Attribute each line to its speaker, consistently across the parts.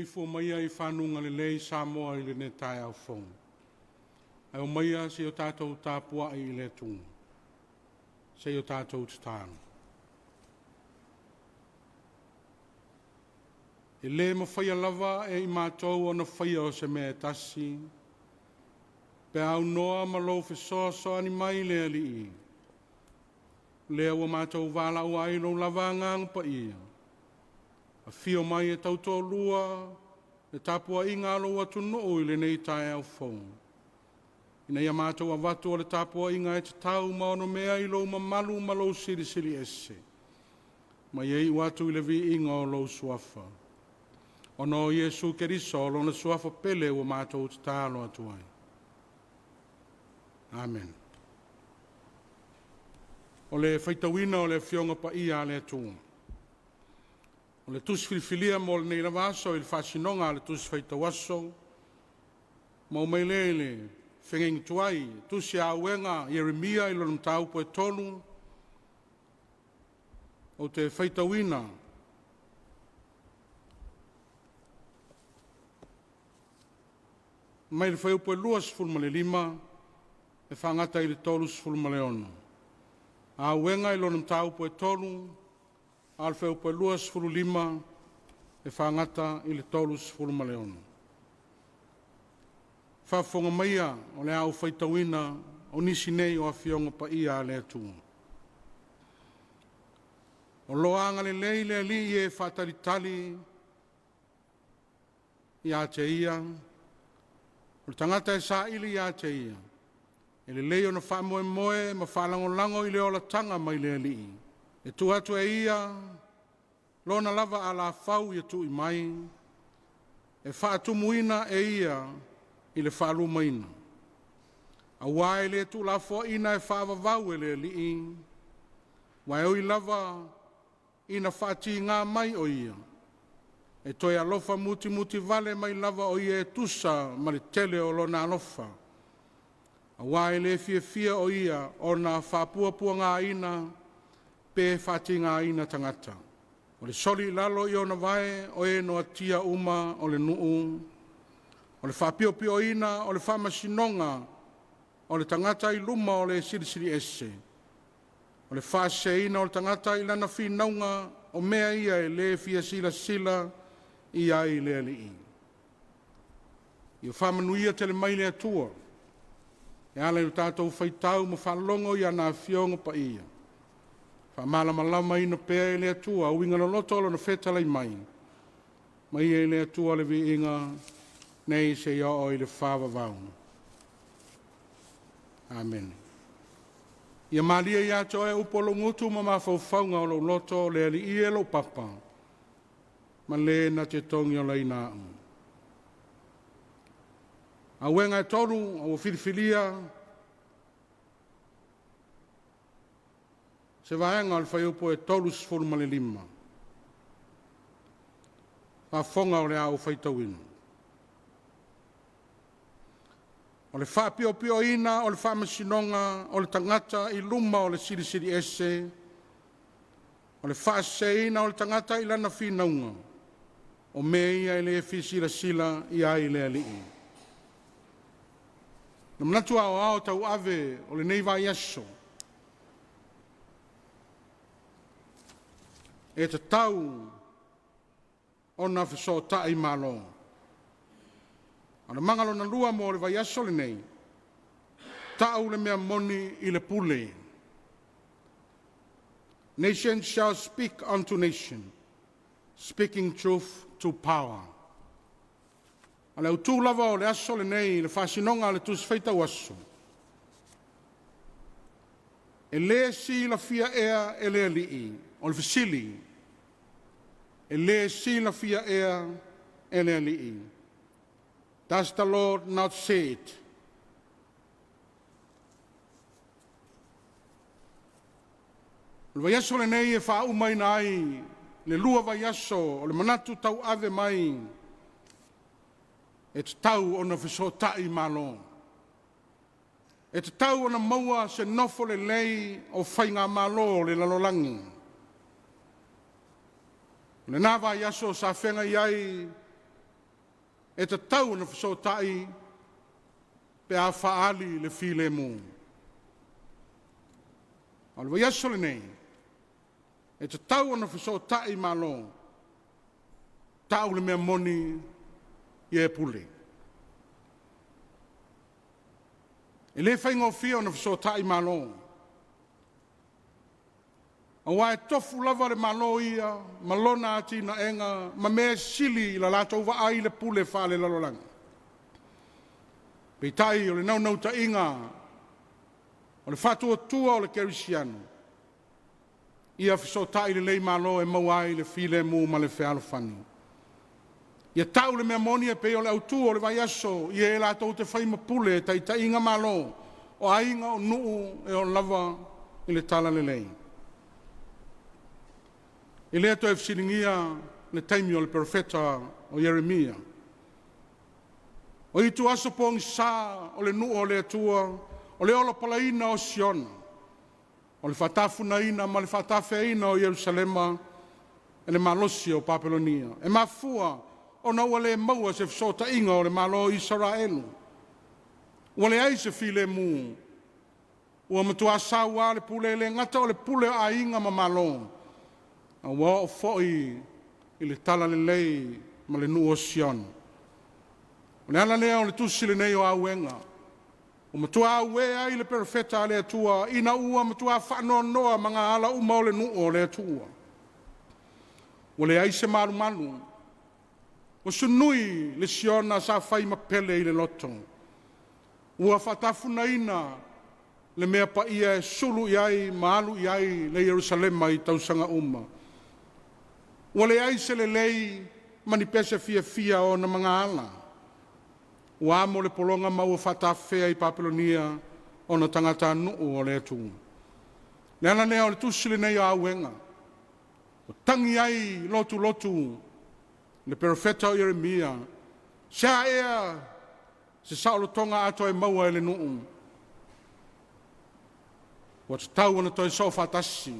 Speaker 1: Maleifua maia i fanuga lelei Samoa i lenei taeao fou. Ae omaia se i o tatou tapuai i le Atua, se i o tatou tatalo. E le mafaia lava e i matou ona faia o se mea e tasi, pe a aunoa ma lou fesoasoani mai le Alii, lea ua matou valaau ai lou lava Agaga Paia, afio mai e tautoalua le tapuaiga a lou atunuu i lenei taeao fou, ina ia matou avatu o le tapuaiga e tatau ma onomea i lou mamalu ma lou silisili ese, ma ia iu atu i le viiga o lou suafa. Ona o Iesu Keriso o lona suafa pele ua matou tatalo atu ai. Amen. O le faitauina o le Afioga Paia a le Atua. O le tusi filifilia mo lenei lava aso i le faasinoga a le tusi faitau aso, ma o mai lea i le feagaiga tuai, tusi a Auega Ieremia i lona mataupu e 3, ou te faitauina mai le fuaiupu e 25 e faagata i le 36. Auega i lona mataupu e 3, a o le fuaiupu e 25 e faagata i le 36. Faafofoga maia o le a ou faitauina o nisi nei o Afioga Paia a le Atua. O lo o agalelei le Alii i e faatalitali ia te Ia, o le tagata e saili ia te Ia, e lelei ona faamoemoe ma faalagolago i le olataga mai le Alii. E tuu atu e Ia lona lava alafau ia tui mai, e faatumuina e Ia i le faalumaina. Aua e le tuulafoaina e faavavau e le Alii, aua e ui lava ina faatiga mai o Ia, e toe alofa mutimuti vale mai lava o Ia e tusa ma le tele o Lona alofa. Aua e le fiafia o Ia ona faapuapuagaina pe faatigaina tagata. O le soli i lalo i ona vae o e noatia uma o le nuu, o le faapiopioina o le faamasinoga o le tagata i luma o le Silisili Ese, o le faaseseina o le tagata i lana finauga, o mea ia e le fia silasila i ai le Alii. Ia faamanuia tele mai le Atua e ala i lo tatou faitau ma faalogo i ana Afioga Paia, faamalamalamaina pea e le Atua uiga loloto o Lona fetalai mai, mai e le Atua le viiga nei seia oo i le faavavau. Amene. Ia malie ia te oe upu a lou gutu ma mafaufauga o lou loto, le Alii e lou papa, ma le na te togiolaina au. Auega e tolu ua filifilia se vaega o le fuaiupu e 35. Faafofoga o le a ou faitauina. O le faapiopioina o le faamasinoga o le tagata i luma o le Silisili Ese, o le faaseseina o le tagata i lana finauga, o mea ia e le fia silasila i ai le Alii. Na manatu Aoao Tauave o lenei vaiaso, e tatau ona fesootai Malo. O le magalu lona lua mo le vaiaso lenei, ta'u le mea moni i le pule. Nation shall speak unto nation, speaking truth to power. O le autu lava o le aso lenei i le faasinoga a le Tusi Faitau Aso, e le silafia ea e le Alii, o le fesili, e le silafia ea e le Alii? Does the Lord not see it? O le vaiaso lenei e faaumaina ai le lua vaiaso o le manatu tauave mai e tatau ona fesootai Malo. E tatau ona maua se nofo lelei o faigamalo o le lalolagi. O lena vaiaso sa feagai ai E tatau ona fesootai pe a faaali le filemu. A o le vaiaso lenei, e tatau ona fesootai malo, tau le mea moni ia e pule. E le faigofie ona fesootai malo, aua e tofu lava le Malo ia ma lona atinaega ma mea e sili i la latou vaai le pule faale-lalolagi. Peitai o le naunautaiga o le faatuatua o le kerisiano, ia fesootai lelei malo e maua ai le filemu ma le fealofani. Ia tau le mea moni e pei o le autu o le vaiaso i e latou te fai ma pule e taitaiina malo, o aiga, o nuu e oo lava i le Talalelei. E le toe fesiligia le taimi o le Perofeta o Ieremia. O itu aso pogisa o le nuu o le Atua, o le olopalaina o Siona, o le faatafunaina ma le faatafeaina o Ierusalema e le malosi o Papelonia. E mafua ona ua le maua se fesootaiga o le Malo o Isaraelu. Ua leai se filemu, ua matua saua le pule, e le gata o le pule o aiga ma Malo, a ua oo foi i le Talalelei ma le nuu o Siona. O le ala lea o le tusi lenei o Auega, ua matua auē ai le Perofeta a le Atua ina ua matua faanoanoa magaala uma o le nuu o le Atua. Ua leai se malumalu, ua sunui le Siona sa fai ma pele i le loto. Ua faatafunaina le mea paia e sulu i ai ma alu i ai le Ierusalema i tausaga uma. Ua leai se lelei ma ni pese fiafia o ona magaala. Ua amo le pologa ma ua faatafea i Papelonia ona tagatanuu o le atunuu. O le ala lea o le tusi lenei o Auega, ua tagi ai lotulotu le Perofeta o Ieremia, se a ea se saolotoga a toe maua e le nuu? Ua tatau ona toe soofaatasi,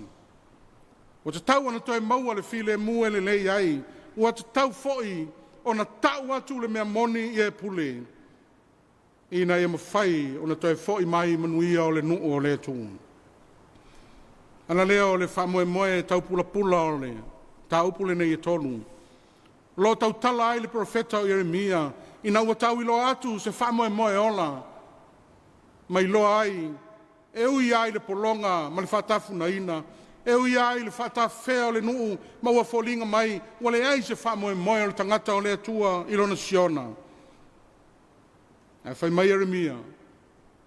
Speaker 1: ua tatau ona toe maua le filemu e lelei ai, ua tatau foi ona tau atu le mea moni ia e pule, ina ia mafai ona toe foi mai manuia o le nuu o le Atua. O le ala lea o le faamoemoe tau pulapula o le mataupu lenei e 3, o lo o tautala ai le Perofeta o Ieremia ina ua tauiloa atu se faamoemoe ola ma iloa ai, e ui lava i le pologa ma le faatafunaina, e ui lava i le faatafea o le nuu ma ua foliga mai ua leai se faamoemoe o le tagata o le Atua i lona Siona. Ae fai mai Ieremia,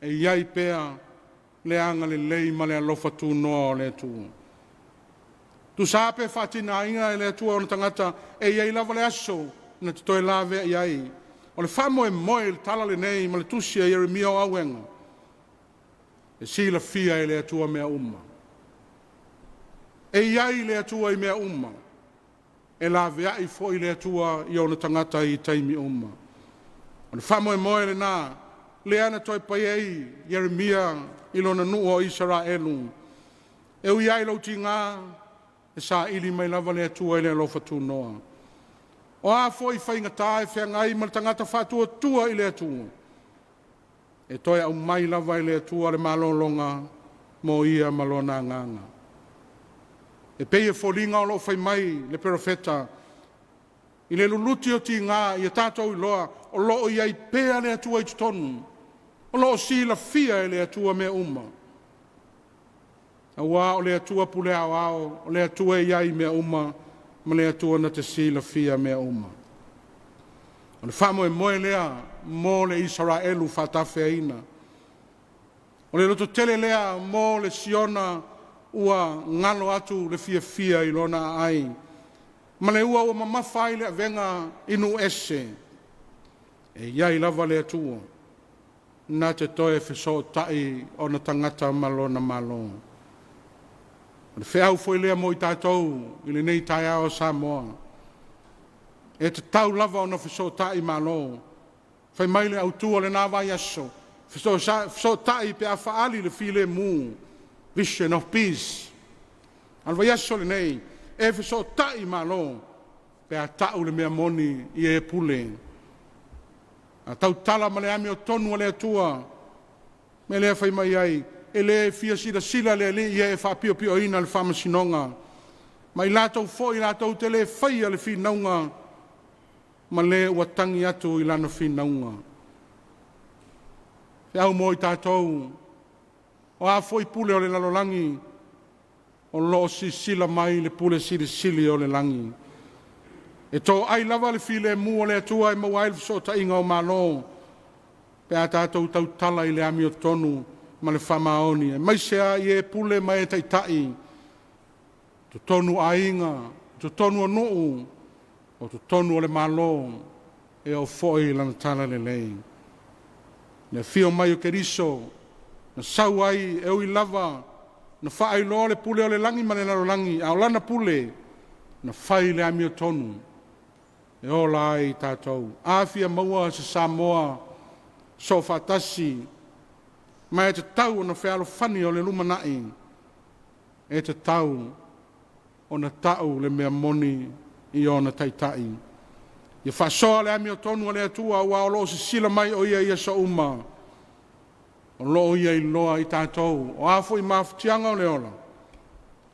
Speaker 1: e i ai pea le agalelei ma le alofa tunoa o le Atua. Tusa pe faatiaina e le Atua ona tagata, e i ai lava le aso na te toe lavea ai. O le faamoemoe i le tala lenei ma le tusi a Ieremia o Auega, e silafia e le Atua mea uma. E i ai le Atua i mea uma, e laveai foi le Atua i ona tagata i taimi uma. O le faamoemoe lena lea na toe pai ai Ieremia i lona nuu o Isaraelu. E ui lava i lou tiga, e saili mai lava le Atua i le alofa tunoa. O a foi faigata e feagai ma le tagata faatuatua i le Atua, e toe aumai lava e le Atua le malologa mo ia ma lona agaga. E pei e foliga o lo o fai mai le perofeta, i le luluti o tiga, ia tatou iloa o lo o i ai pea le Atua i totonu, o lo o silafia e le Atua mea uma, aua o le Atua pule aoao, o le Atua e i ai i mea uma, ma le Atua na te silafia mea uma. O le faamoemoe lea mo le Isaraelu faatafeaina. O le lototele lea mo le Siona ua galo atu le fiafia i lona aai, ma le ua mamafa ai le avega i nuu ese. E i ai lava le Atua na te toe fesootai ona tagata ma lona Malo. O le feau foi lea mo i tatou i lenei taeao Samoa, e tatau lava ona fesootai malo. Fai mai le autu o lena vaiaso, fesootai pe a faaali le filemu, vision of peace. A o le vaiaso lenei, e fesootai malo pe a tau le mea moni i e pule. A tautala ma le amiotonu a le Atua, mea lea fai mai ai, e le fia silasila le Alii ia e faapiopioina le faamasinoga, ma i latou foi latou te le faia le finauga, ma le ua tagi atu i lana finauga. Feau mo i tatou, o a foi pule o le lalolagi, o lo o silasila mai le Pule Silisili o le lagi. E toai lava le filemu o le Atua e maua ai le fesootaiga o Malo, pe a tatou tautala i le amiotonu ma le faamaoni, aemaise lava i e pule ma e taitai, totonu o aiga, totonu o nuu, o totonu o le Malo, e oo foi i lana talalelei. Le afio mai o Keriso na sau ai e ui lava na faailoa le pule o le lagi ma le lalolagi, a o lana pule na fai i le amiotonu e ola ai tatou. A fia maua se Samoa soofaatasi ma e tatau ona fealofani o le lumanai, e tatau ona tau le mea moni i ona taitai. Ia faasoa le amiotonu a le Atua aua o lo o sisila mai o Ia i aso uma, o lo o Ia iloa i tatou, o a foi mafatiaga o le ola,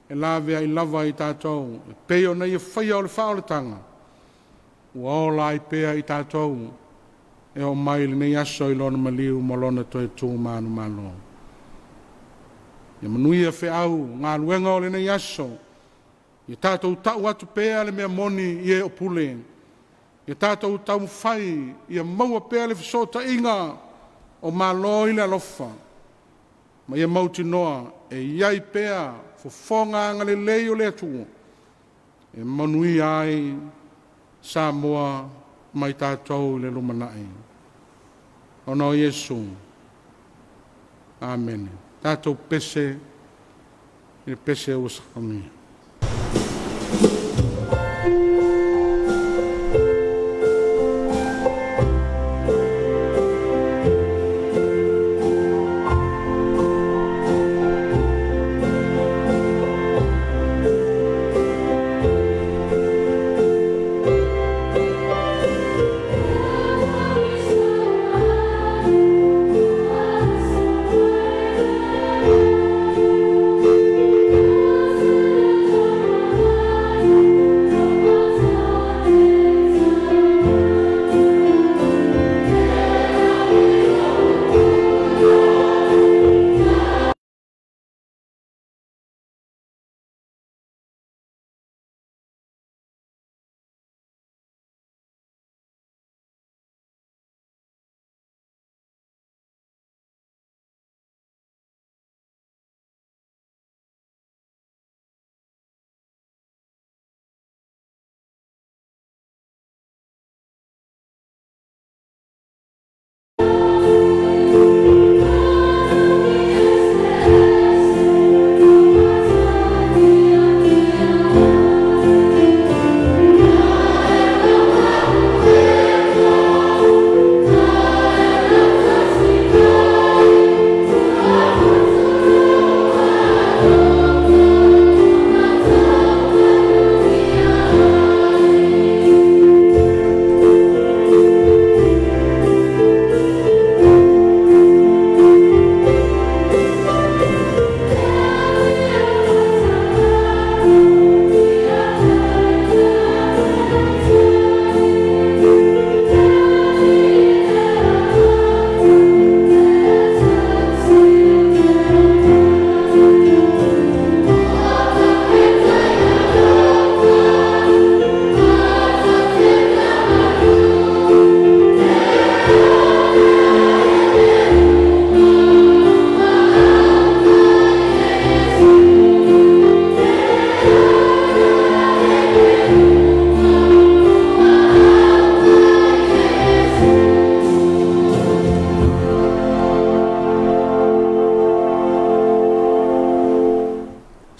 Speaker 1: e laveai lava i tatou, e pei ona Ia faia o le faaolataga, ua ola ai pea i tatou e oo mai lenei aso i Lona maliu ma Lona toe tu manumalo. Ia manuia feau ma galuega o lenei aso, ia tatou tau atu pea le mea moni i e o pule, ia tatou taumafai ia maua pea le fesootaiga o Malo i le alofa, ma ia mautinoa e i ai pea fofoga agalelei o le Atua e manuia ai Samoa ma i tatou i le lumanai. Ona o Iesu. Amene. Tatou pese i le pese ua saunia.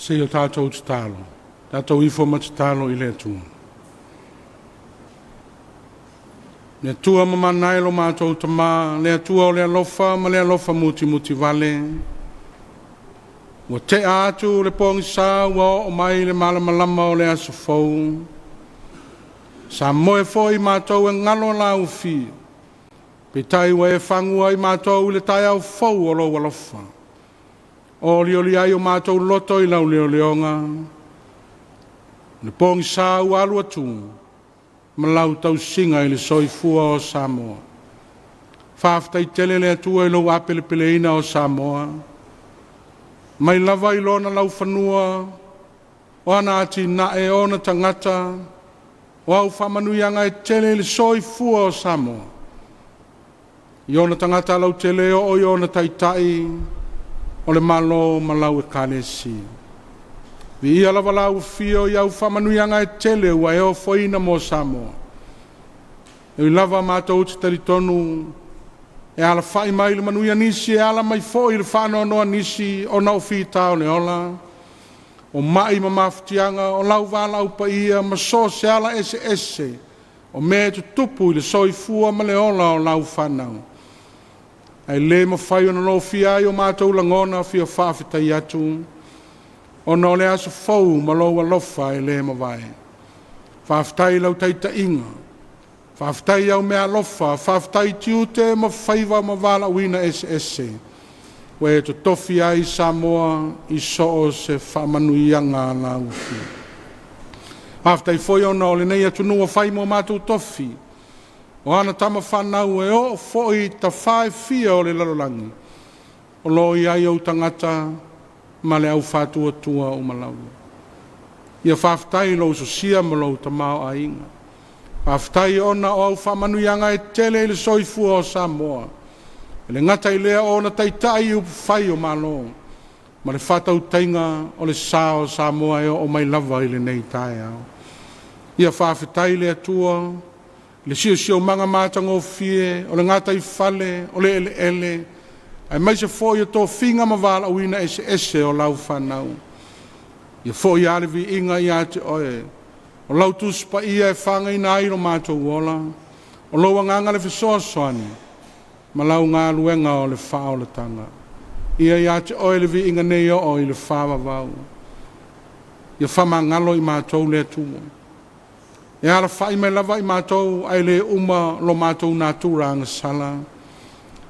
Speaker 1: Se i o tatou tatalo, tatou ifo ma tatalo i le Atua. Le Atua mamana e lo matou Tama, le Atua o le alofa ma le alofa mutimutivale, ua tea atu le pogisa ua oo mai le malamalama o le aso fou. Sa moe foi matou e galo laufi, Peitai ua e fagua ai matou i le taeao fou o lou alofa. O olioli ai o matou loto i lau leoleoga, le pogisa ua alu atu ma lau tausiga i le soifua o Samoa. Faafetai tele le Atua i lou apelepeleina o Samoa, mai lava i lona laufanua, o ana atinae, o ona tagata, o au faamanuiaga e tele i le soifua o Samoa, i ona tagata lautele e oo i ona taitai o le Malo ma lau Ekalesia. Viia lava lau Afio i au faamanuiaga e tele ua e ofoina mo Samoa. E ui lava matou te talitonu e alafai mai i le manuia nisi, e ala mai foi i le faanoanoa nisi ona o fita o le ola, o mai ma mafatiaga, o lauvalaau paia ma so o se ala eseese o mea e tutupu i le soifua ma le ola o lau fanau, ae le mafai ona lofia ai o matou lagona fia faafetai atu, ona o le aso fou ma lou alofa e le mavae. Faafetai i lau taitaiga, faafetai i au meaalofa, faafetai i tiute ma faiva ma valaauina eseese ua e tofofia ai Samoa i so o se faamanuiaga alaufiafi. Faafetai foi ona o lenei atunuu ua fai mo matou tofi, o ana tama fanau e oo foi i tafa e fia o le lalolagi, o lo o i ai ou tagata ma le au faatuatua uma lava. Ia faafetai i lou sosia ma lou tamaoaiga, faafetai ona o au faamanuiaga e tele i le soifua o Samoa, e le gata i lea o ona taitai i upufai o Malo, ma le faatautaiga o le sa o Samoa e oo mai lava i lenei taeao. Ia faafetai i le Atua i le siosiomaga matagofie o le gataifale, o le eleele, aemaise foi o tofiga ma valaauina eseese o lau fanau. Ia foi lava le viiga ia te Oe, o lau Tusi Paia e fagaina ai lo matou ola, o lou Agaga le fesoasoani ma lau galuega o le faaolataga. Ia ia te Oe le viiga nei e oo i le faavavau. Ia faamagalo i matou le Atua. E alafai mai lava i matou ae le uma lo matou natura agasala.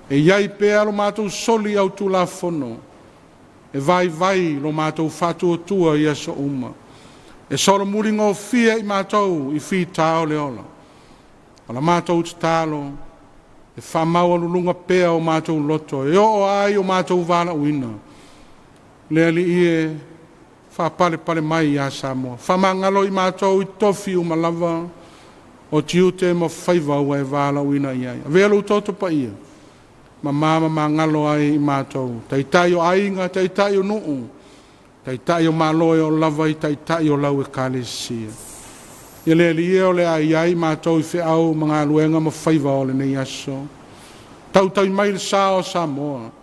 Speaker 1: E i ai pea lo matou soli i au tulafono, e vaivai lo matou faatuatua i aso uma. E solomuli gofie i matou i fita o le ola. O la matou tatalo, e faamaualuluga pea o matou loto, e oo ai o matou valaauina. Le Alii e, faapalepale mai ia Samoa, faamagalo i matou i tofi uma lava, o tiute ma faiva ua e valaauina i ai. Avea lou toto paia, mama ma magalo ai i matou, taitai o aiga, taitai o nuu, taitai o Malo e oo lava i taitai o lau Ekalesia. Ia le Alii e, o le a i ai matou i feau ma galuega ma faiva o lenei aso, tautaui mai le sa o Samoa.